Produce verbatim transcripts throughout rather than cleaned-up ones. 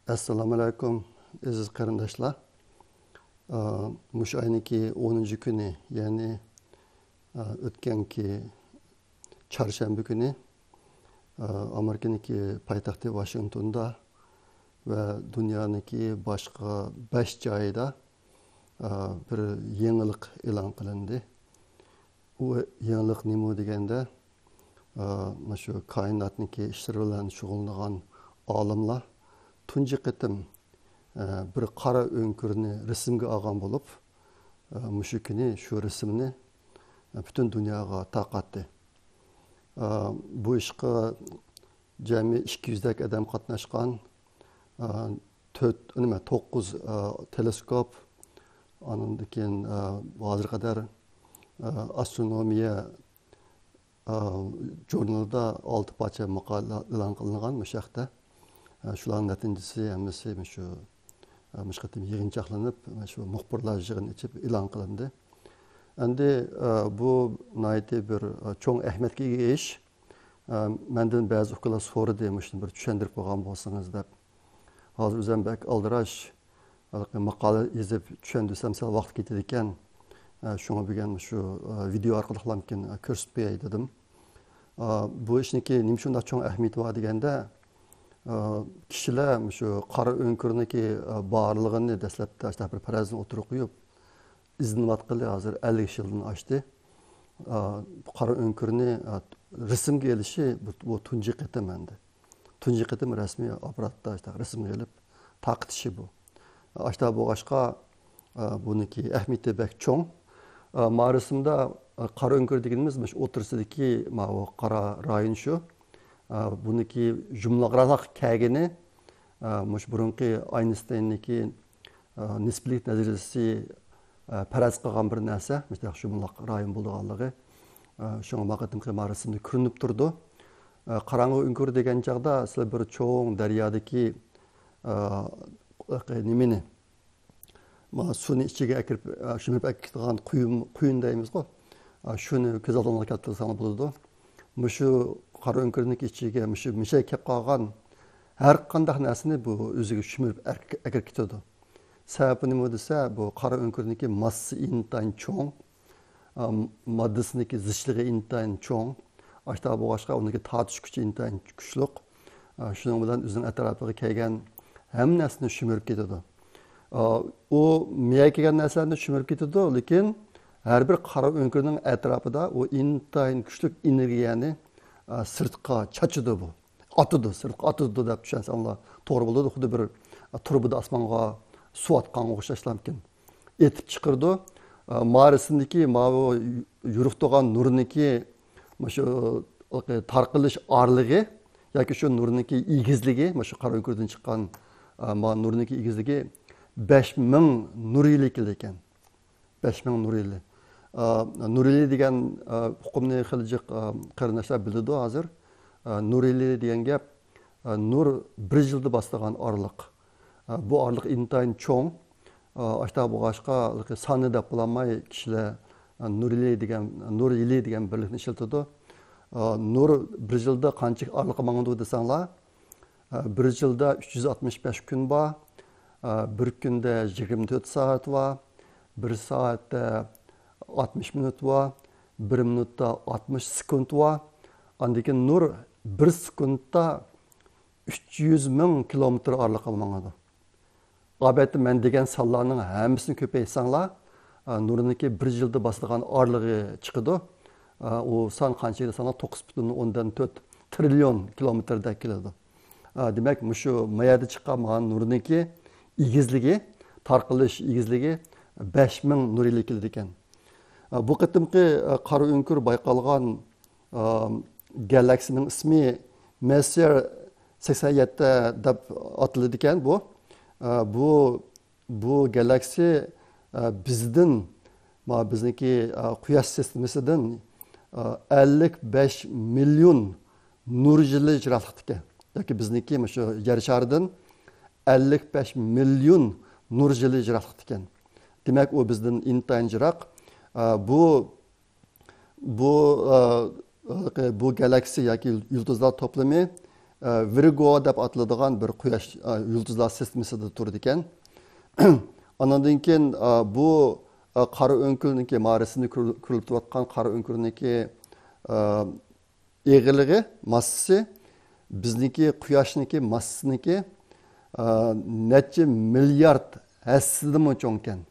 ئەسسالامۇ ئەلەيكۇم، ئەزىز قېرىنداشلار. ئا، مۇشۇ ئاينىڭكى ئونىنچى كۈنى، يەنى، ئا، ئۆتكەنكى چارشەنبە كۈنى، ئا، ئامېرىكىنىڭكى پايتەختى ۋاشىنگتوندا ۋە دۇنيانىڭكى باشقا بەش جايىدا، ئا، بىر يېڭىلىق ئېلان قىلىندى. ئۇ يېڭىلىق نېمە دېگەندە، ئا، مۇشۇ كائىناتنىڭكى ئىشلىرى بىلەن شۇغۇللىنىدىغان ئالىملار تۇنجى قېتىم، ئا، بىر قارا ئۆڭكۈرنى رەسىمگە ئالغان بولۇپ، ئا، مۇشۇ كۈنى شۇ رەسىمنى، ئا، پۈتۈن دۇنياغا تارقاتتى. ئا، بۇ ئىشقا جەمئىي ئىككى يۈزدەك ئادەم قاتناشقان. ئا، تۆت، نېمە، توققۇز، ئا، تېلېسكوپ، ئاندىن كېيىن، ئا، ھازىرغا قەدەر، ئا، ئاسترونومىيە، ئا، ژۇرنىلىدا ئالتە پارچە ماقالە ئېلان قىلىنغان مۇشۇ ھەقتە. ئا، شۇلارنىڭ نەتىجىسى ھەممىسى مۇشۇ، ئا، مۇشۇ قېتىم يىغىنچاقلىنىپ، مۇشۇ مۇخبىرلار يىغىنى ئېچىپ ئېلان قىلىندى. ئەمدى، ئا، بۇ ناھايىتى بىر، ئا، چوڭ ئەھمىيەتكە ئىگە ئىش. ئا، مەندىن بەزى ئۇكىلار سورىدى، مۇشۇنى بىر چۈشەندۈرۈپ قويغان بولسىڭىز دەپ. ھازىر ئۆزۈم بەك ئالدىراش، ھېلىقى ماقالە يېزىپ چۈشەندۈرسەم سەل ۋاقىت كېتىدىكەن. ئا، شۇڭا بۈگۈن شۇ، ئا، ۋىدېئو ئارقىلىقلامكىن، ئا، كۆرسىتىپ قوياي دېدىم. ئا، بۇ ئىشنىڭكى نېمە شۇنداق چوڭ ئەھمىيىتى بار دېگەندە، ئا، كىشىلەر مۇشۇ قارا ئۆڭكۈرنىڭكى، ئا، بارلىقىنى دەسلەپتە ئاشۇنداق بىر پەرەزنى ئوتتۇرىغا قويۇپ، ئىزدىنىۋاتقىلى ھازىر ئەللىك يىلدىن ئاشتى. ئا، قارا ئۆڭكۈرنى، ئا، رەسىمگە ئېلىشى بۇ، بۇ تۇنجى قېتىم ئەمدى. تۇنجى قېتىم رەسمىي ئاپپاراتتا ئاشۇنداق رەسىمگە ئېلىپ تارقىتىشى بۇ. ئاشۇنداق بولغاچقا، ئا، بۇنىڭكى ئەھمىيىتى بەك چوڭ. ئا، ما رەسىمدە، ئا، قارا ئۆڭكۈر دېگىنىمىز مۇشۇ ئوتتۇرىسىدىكى ماۋۇ قارا رايون شۇ. ئا، بۇنىڭكى يۇمىلاقراق كەلگىنى، ئا، مۇشۇ بۇرۇنقى ئاينىستايننىڭكى، ئا، نىسپىيلىك نەزەرىيىسى، ئا، پەرەز قىلغان بىر نەرسە، مۇشۇنداق يۇمىلاق رايون بولىدىغانلىقى. ئا، شۇڭا ما قېتىمقى ما رەسىمدە كۆرۈنۈپ تۇرىدۇ. ئا، قاراڭغۇ ئۆڭكۈر دېگەن چاغدا سىلەر بىر چوڭ دەريادىكى، ئا، نېمىنى، ما سۇنى ئىچىگە ئەكىرىپ، ئا، شۈمۈرۈپ ئەكىتىدىغان قۇيۇن، قۇيۇن دەيمىزغۇ. ئا، شۇنى كۆز ئالدىڭلارغا كەلتۈرسەڭلار بولىدۇ. مۇشۇ قارا ئۆڭكۈرنىڭ ئىچىگە مۇشۇ مىشەگە كەپ قالغان ھەر قانداق نەرسىنى بۇ ئۆزىگە شۈمۈرۈپ ئەك-، ئەكىرىپ كېتىدۇ. سەۋەبى نېمە دېسە، بۇ قارا ئۆڭكۈرنىڭكى ماسسىسى ئىنتايىن چوڭ، ئا، ماددىسىنىڭكى زىچلىقى ئىنتايىن چوڭ. ئاشۇنداق بولغاچقا، ئۇنىڭكى تارتىش كۈچى ئىنتايىن كۈچلۈك. ئا، شۇنىڭ بىلەن ئۆزىنىڭ ئەتراپىغا كەلگەن ھەممە نەرسىنى شۈمۈرۈپ كېتىدۇ. ئا، ئۇ مىيەگە كەلگەن نەرسىلەرنى شۈمۈرۈپ كېتىدۇ، لېكىن ھەر بىر قارا ئۆڭكۈرنىڭ ئەتراپىدا ئۇ ئىنتايىن كۈچلۈك ئېنېرگىيەنى، ئا، سىرتقا چاچىدۇ بۇ. ئاتىدۇ، سىرتقا ئاتىدۇ دەپ چۈشەنسەڭلار توغرا بولىدۇ. خۇددى بىر، ئا، تۇرۇبىدا ئاسمانغا سۇ ئاتقانغا ئوخشاشلامكىن. ئېتىپ چىقىرىدۇ. ئا، ما رەسىمدىكى ماۋۇ يورۇق تۇرغان نۇرنىڭكى مۇشۇ تارقىلىش ئارىلىقى ياكى شۇ نۇرنىڭكى ئېگىزلىكى، مۇشۇ قارا ئۆڭكۈردىن چىققان، ئا، ما نۇرنىڭكى ئېگىزلىكى بەش مىڭ نۇر يىلى كېلىدىكەن. بەش مىڭ نۇر يىلى. ئا، نۇر يىلى دېگەن، ئا، ئۇقۇمنى خېلى جىق، ئا، قېرىنداشلار بىلىدۇ ھازىر. ئا، نۇر يىلى دېگەن گەپ، ئا، نۇر بىر يىلدا باسىدىغان ئارىلىق. ئا، بۇ ئارىلىق ئىنتايىن چوڭ. ئا، ئاشۇنداق بولغاچقا، ساننى دەپ بولالماي كىشىلەر، ئا، نۇر يىلى دېگەن، نۇر يىلى دېگەن بىرلىكنى ئىشلىتىدۇ. ئا، نۇر بىر يىلدا قانچىلىك ئارىلىققا ماڭىدۇ دېسەڭلار، ئا، بىر يىلدا ئۈچ يۈز ئاتمىش بەش كۈن بار، ئا، بىر كۈندە يىگىرمە تۆت سائەت بار، بىر سائەتتە ئاتمىش مىنۇت بار، بىر مىنۇتتا ئاتمىش سېكۇنت بار. ئاندىن كېيىن نۇر بىر سېكۇنتتا ئۈچ يۈز مىڭ كىلومېتىر ئارىلىققا ماڭىدۇ. ئەلۋەتتە، مەن دېگەن سانلارنىڭ ھەممىسىنى كۆپەيتسەڭلار، ئا، نۇرنىڭكى بىر يىلدا باسىدىغان ئارىلىقى چىقىدۇ. ئا، ئۇ سان قانچە دېسەڭلار، توققۇز پۈتۈن ئوندىن تۆت تىرىليون كىلومېتىردەك كېلىدۇ. ئا، دېمەك، مۇشۇ ما يەردە چىققان مانا نۇرنىڭكى ئېگىزلىكى، تارقىلىش ئېگىزلىكى بەش مىڭ نۇر يىلى كېلىدىكەن. ئا، بۇ قېتىمقى، ئا، قارا ئۆڭكۈر بايقالغان، ئا، گالاكسىنىڭ ئىسمى مېسسېر سەكسەن يەتتە دەپ ئاتىلىدىكەن بۇ. ئا، بۇ، بۇ گالاكسى، ئا، بىزدىن، ما، بىزنىڭكى، ئا، قۇياش سىستېمىسىدىن، ئا، ئەللىك بەش مىليون نۇر يىلى يىراقلىقتىكەن. ياكى بىزنىڭكى مۇشۇ يەر شارىدىن ئەللىك بەش مىليون نۇر يىلى يىراقلىقتىكەن. دېمەك، ئۇ بىزدىن ئىنتايىن يىراق. ئا، بۇ بۇ، ئە، بۇ گالاكسىيە ياكى يۇلتۇزلار توپلىمى ۋىرگو دەپ ئاتىلىدىغان بىر قۇياش، ئە، يۇلتۇزلار سىستېمىسىدا تۇرىدىكەن. ئانىڭدىن كېيىن، ئە، بۇ، ئە، قارا ئۆڭكۈرنىڭكى، ما رەسىمدە كۆرۈ-، كۆرۈلۈپ تۇرۇۋاتقان قارا ئۆڭكۈرنىڭكى، ئە، ئېغىرلىقى، ماسسىسى بىزنىڭكى قۇياشنىڭكى ماسسىسىنىڭكى، ئە، نەچچە مىليارد ھەسسىدىنمۇ چوڭكەن.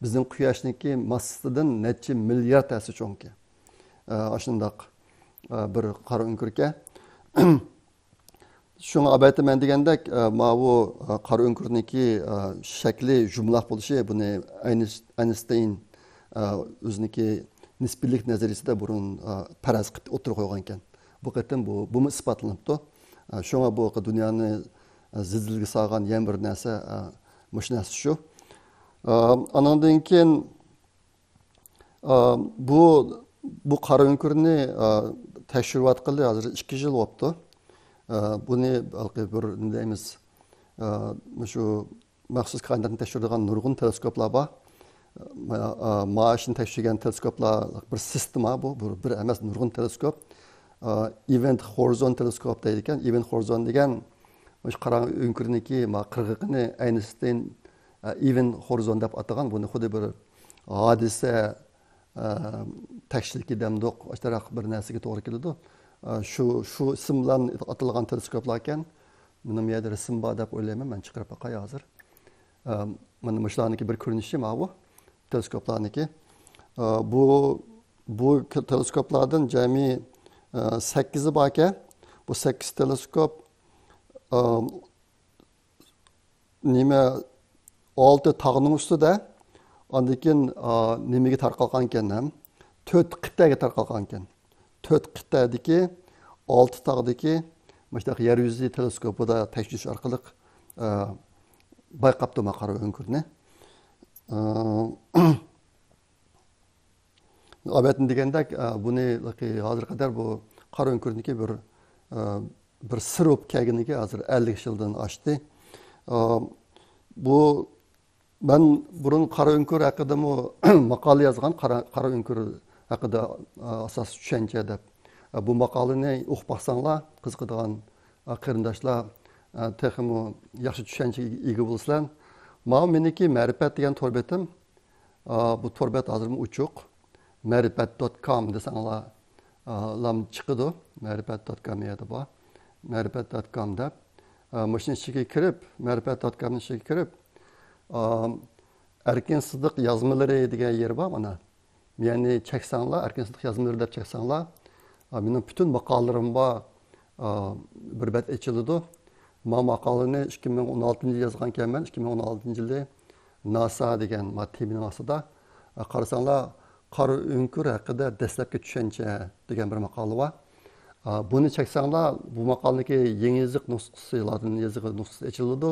بىزنىڭ قۇياشنىڭكى ماسسىسىدىن نەچچە مىليارد ھەسسە چوڭكەن. ئە، ئاشۇنداق، ئە، بىر قارا ئۆڭكۈركەن. شۇڭا ئەلۋەتتە مەن دېگەندەك، ئە، ماۋۇ، ئە، قارا ئۆڭكۈرنىڭكى، ئە، شەكلى يۇمىلاق بولۇشى، بۇنى ئەينىش-، ئەينشتەين، ئە، ئۆزىنىڭكى نىسپىيلىك نەزەرىيىسىدە بۇرۇن، ئە، پەرەز قىلىپ ئوتتۇرىغا قويغانىكەن. بۇ قېتىم بۇ، بۇمۇ ئىسپاتلىنىپتۇ. ئە، شۇڭا بۇ دۇنيانى، ئە، زىلزىلىگە سالغان يەنە بىر نەرسە، ئە، مۇشۇ نەرسە شۇ. ئە، ئانىڭدىن كېيىن، ئا، بۇ، بۇ قارا ئۆڭكۈرنى، ئا، تەكشۈرۈۋاتقىلى ھازىر ئىككى يىل بوپتۇ. ئا، بۇنى ھېلىقى بىر نېمە دەيمىز، ئا، مۇشۇ مەخسۇس كائىناتنى تەكشۈرىدىغان نۇرغۇن تېلېسكوپلار بار. ئا، ئا، مائاشنى تەكشۈرگەن تېلېسكوپلار بىر سىستېما بۇ، بىر، بىر ئەمەس، نۇرغۇن تېلېسكوپ. ئا، ئېۋېنت خورىزون تېلېسكوپ دەيدىكەن. ئېۋېنت خورىزون دېگەن مۇشۇ قارا ئۆڭكۈرنىڭكى ما قىرغىقىنى ئەينشتەين، ئا، ئېۋېنت خورىزون دەپ ئاتىغان. بۇنى خۇددى بىر ھادىسە، ئە، تەكشىلىكى دەمدۇق، ئاشتاراق بىر نەرسىگە توغرا كېلىدۇ. ئە، شۇ، شۇ ئىسىم بىلەن ئاتالغان تېلېسكوپلاركەن. مېنىڭ بۇ يەردە رەسىم بار دەپ ئويلايمەن، مەن چىقىرىپ باقاي ھازىر. ئە، مانا مۇشۇلارنىڭكى بىر كۆرۈنۈشى ماۋۇ تېلېسكوپلارنىڭكى. ئە، بۇ، بۇ تېلېسكوپلاردىن جەمئىي، ئە، سەككىزى باركەن. بۇ سەككىز تېلېسكوپ، ئە، نېمە، ئالتە تاغنىڭ ئۈستىدە، ئاندىن كېيىن، ئا، نېمىگە تارقالغانكەن ھەم؟ تۆت قىتئەگە تارقالغانكەن. تۆت قىتئەدىكى، ئالتە تاغدىكى مۇشۇنداق يەر يۈزى تېلېسكوپىدا تەكشۈرۈش ئارقىلىق، ئا، بايقاپتۇ ما قارا ئۆڭكۈرنى. ئا، ئەلۋەتتە دېگەندەك، ئە، بۇنى ھازىرغا قەدەر بۇ قارا ئۆڭكۈرنىڭكى بىر، ئە، بىر سىر بولۇپ كەلگىنىگە ھازىر ئەللىك يىلدىن ئاشتى. ئە، بۇ مەن بۇرۇن قارا ئۆڭكۈر ھەققىدىمۇ ماقالە يازغان، قارا، قارا ئۆڭكۈر ھەققىدە، ئە، ئاساسىي چۈشەنچە دەپ. ئە، بۇ ماقالىنى ئوقۇپ باقساڭلار، قىزىقىدىغان، ئە، قېرىنداشلار، ئە، تېخىمۇ ياخشى چۈشەنچىگە ئىگە بولىسىلەر. ماۋۇ مېنىڭكى مەرىپەت دېگەن تور بېتىم. ئا، بۇ تور بەت ھازىرمۇ ئوچۇق. مەرىپەت دوت كام دېسەڭلار، ئا، لام چىقىدۇ. مەرىپەت دوت كام يەردە بار. مەرىپەت دوت كام دەپ. ئا، مۇشۇنىڭ ئىچىگە كىرىپ، مەرىپەت دوت كامنىڭ ئىچىگە كىرىپ، ئا، ئەركىن سىدىق يازمىلىرى دېگەن يېرى بار مانا. يەنى چەكسەڭلار، ئەركىن سىدىق يازمىلىرى دەپ چەكسەڭلار، ئا، مېنىڭ پۈتۈن ماقالىلىرىم بار، ئا، بىر بەت ئېچىلىدۇ. ما ماقالىنى ئىككى مىڭ ئون ئالتىنچى يىل يازغانكەنمەن، ئىككى مىڭ ئون ئالتىنچى يىلى ناسا دېگەن ما تېمىنىڭ ئاستىدا، ئا، قارىساڭلار، قارا ئۆڭكۈر ھەققىدە دەسلەپكى چۈشەنچە دېگەن بىر ماقالە بار. ئا، بۇنى چەكسەڭلار، بۇ ماقالىنىڭكى يېڭى يېزىق نۇسخىسى، لاتىن يېزىقى نۇسخىسى ئېچىلىدۇ.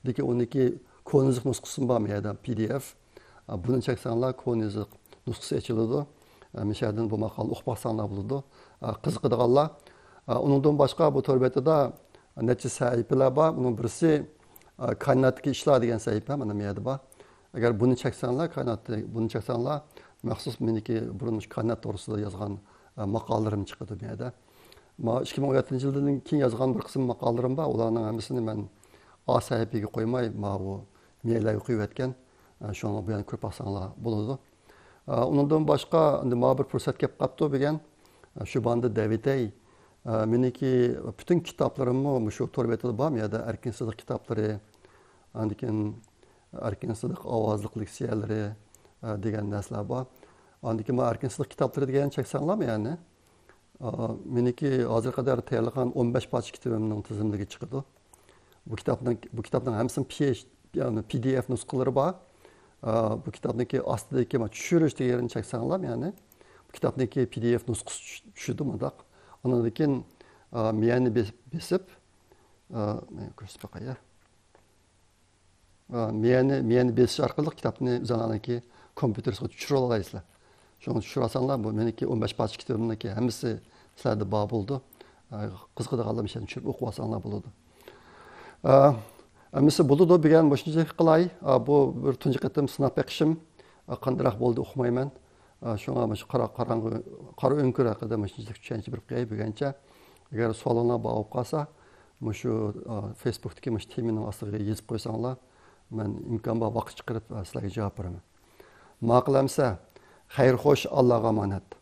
لېكىن ئۇنىڭكى كونا يېزىق نۇسخىسىمۇ بار، مۇ يەردە پى دى ئېف. ئا، بۇنى چەكسەڭلار، كونا يېزىق نۇسخىسى ئېچىلىدۇ. ئا، مۇشۇ يەردىن بۇ ماقالىنى ئوقۇپ باقساڭلار بولىدۇ. ئا، قىزىقىدىغانلار. ئا، ئۇنىڭدىن باشقا بۇ تور بېتىدە نەچچە سەھىپىلەر بار. ئۇنىڭ بىرسى، ئا، كائىناتتىكى ئىشلار دېگەن سەھىپە، مانا بۇ يەردە بار. ئەگەر بۇنى چەكسەڭلار، كائىناتتا، بۇنى چەكسەڭلار، مەخسۇس مېنىڭكى بۇرۇن كائىنات توغرىسىدا يازغان، ئا، ماقالىلىرىم چىقىدۇ بۇ يەردە. ما ئىككى مىڭ ئون يەتتىنچى يىلدىن كېيىن يازغان بىر قىسىم ماقالىلىرىم بار. ئۇلارنىڭ ھەممىسىنى مەن ئا سەھىپىگە قويماي، ماۋۇ مېيەلەرگە قويۇۋەتكەن. ئا، شۇڭا بۇ يەرنى كۆرۈپ باقساڭلار بولىدۇ. ئا، ئۇنىڭدىن باشقا، ئەمدى ماڭا بىر پۇرسەت كېلىپ قاپتۇ بۈگۈن. ئا، شۇ باندا دەۋېتەي. ئا، مېنىڭكى پۈتۈن كىتابلىرىممۇ مۇشۇ تور بېتىدە بار. مۇ يەردە ئەركىن سىدىق كىتابلىرى، ئاندىن كېيىن ئەركىن سىدىق ئاۋازلىق لېكسىيەلىرى، ئا، دېگەن نەرسىلەر بار. ئاندىن كېيىن مانا ئەركىن سىدىق كىتابلىرى دېگەننى چەكسەڭلارمۇ يەنى، ئا، مېنىڭكى ھازىرغا قەدەر تەييارلىغان ئون بەش پارچە كىتابىمنىڭ تىزىملىكى چىقىدۇ. بۇ كىتابنىڭ، بۇ كىتابنىڭ ھەممىسىنىڭ پى ئېيچ، يەنى پى دى ئېف نۇسخىلىرى بار. ئا، بۇ كىتابنىڭكى ئاستىدىكى مانا چۈشۈرۈش دېگەن يېرىنى چەكسەڭلار يەنى، بۇ كىتابنىڭكى پى دى ئېف نۇسخىسى چۈش-، چۈشىدۇ مۇنداق. ئاندىن كېيىن، ئا، مۇ يەرنى بېس-، بېسىپ، ئا، مەن كۆرسىتىپ باقاي. ئا، مۇ يەرنى، مۇ يەرنى بېسىش ئارقىلىق كىتابنى ئۆزۈڭلارنىڭكى كومپيۇتېرىغا چۈشۈرۈۋالالايسىلەر. شۇڭا چۈشۈرۈۋالساڭلار، بۇ مېنىڭكى ئون بەش پارچە كىتابىمنىڭكى ھەممىسى سىلەردە بار بولىدۇ. ئا، قىزىقىدىغانلار مۇشۇ يەردىن چۈشۈرۈپ ئوقۇۋالساڭلار بولىدۇ. ئا، ھەممىسى بولىدۇ، بۈگۈن مۇشۇنچىلىك قىلاي. ئا، بۇ بىر تۇنجى قېتىم سىناپ بېقىشىم. ئا، قانداقراق بولدى ئۇقمايمەن. ئا، شۇڭا مۇشۇ قارا، قاراڭغۇ، قارا ئۆڭكۈر ھەققىدە مۇشۇنچىلىك چۈشەنچە بېرىپ قوياي بۈگۈنچە. ئەگەر سوئالىڭلار بار بولۇپ قالسا، مۇشۇ، ئا، فېيسبۇكتىكى مۇشۇ تېمىنىڭ ئاستىغا يېزىپ قويساڭلار، مەن ئىمكان بار ۋاقىت چىقىرىپ، ئا، سىلەرگە جاۋاب بېرىمەن. ماقۇل ئەمسە، خەير خوش، ئاللاغا ئامانەت.